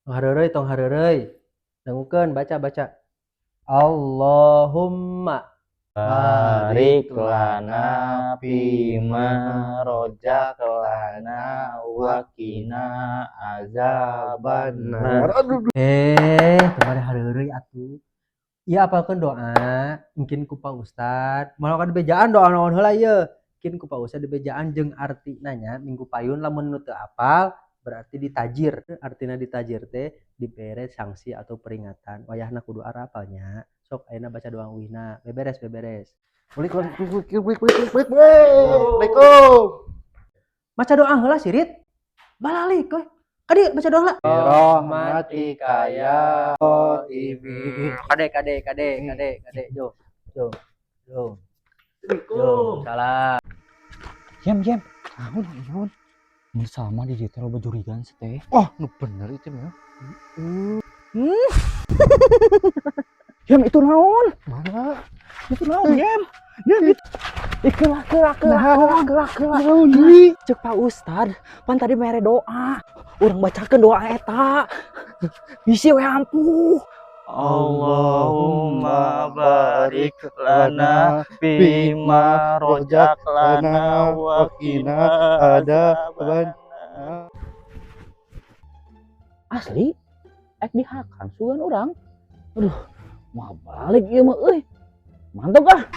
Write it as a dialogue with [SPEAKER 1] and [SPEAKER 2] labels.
[SPEAKER 1] Tong hareureuy, tong hareureuy. Dangukeun, baca, baca. Allahumma
[SPEAKER 2] barik lana fima rozaqtana wa qina azabannar.
[SPEAKER 3] Aduh.
[SPEAKER 1] Eh, tong pada hareureuy atuh. Ieu apalkeun doa, mungkin ku Pak Ustad. Moal dibejaan doa naon heula ieu. Mungkin ku Pak Ustad dibejaan jeung artina nya minggu payun. Lamun nu teu apal berarti ditajir. Artina ditajir teh dibere sanksi atau peringatan. Wayahna kudu arapal nya. Sok, ayeuna baca doa uihna. Beberes, beberes.
[SPEAKER 3] Balik, balik, balik, balik, balik, balik, balik. Assalamualaikum.
[SPEAKER 1] Maca doa heula, sirit. Balalik we. Kade, baca doa heula.
[SPEAKER 3] Rahmatika ya ibi.
[SPEAKER 1] Kade, kade, kade, kade, kade, jo. Jo. Jo. Jo, salah.
[SPEAKER 2] Jam, jam. Naon, naon? Mun sama di dieu teh loba jurigan sih teh.
[SPEAKER 3] Oh, nu bener itu mah.
[SPEAKER 2] Jam, itu naon?
[SPEAKER 3] Mana?
[SPEAKER 2] Itu naon, Jam? Jam, itu. Ih, kelah, kelah, kelah, kelah, kelah, kelah.
[SPEAKER 3] Naon deui?
[SPEAKER 2] Cek Pak Ustad, pan tadi mere doa. Urang bacakeun doa eta. Bisi we ampuh.
[SPEAKER 3] Allahumma barik lana fima rozaqtana wa qina adzaban.
[SPEAKER 2] Asli, ek dihakan sugan urang. Aduh, mau balik ieu mah euy. Mantap ah.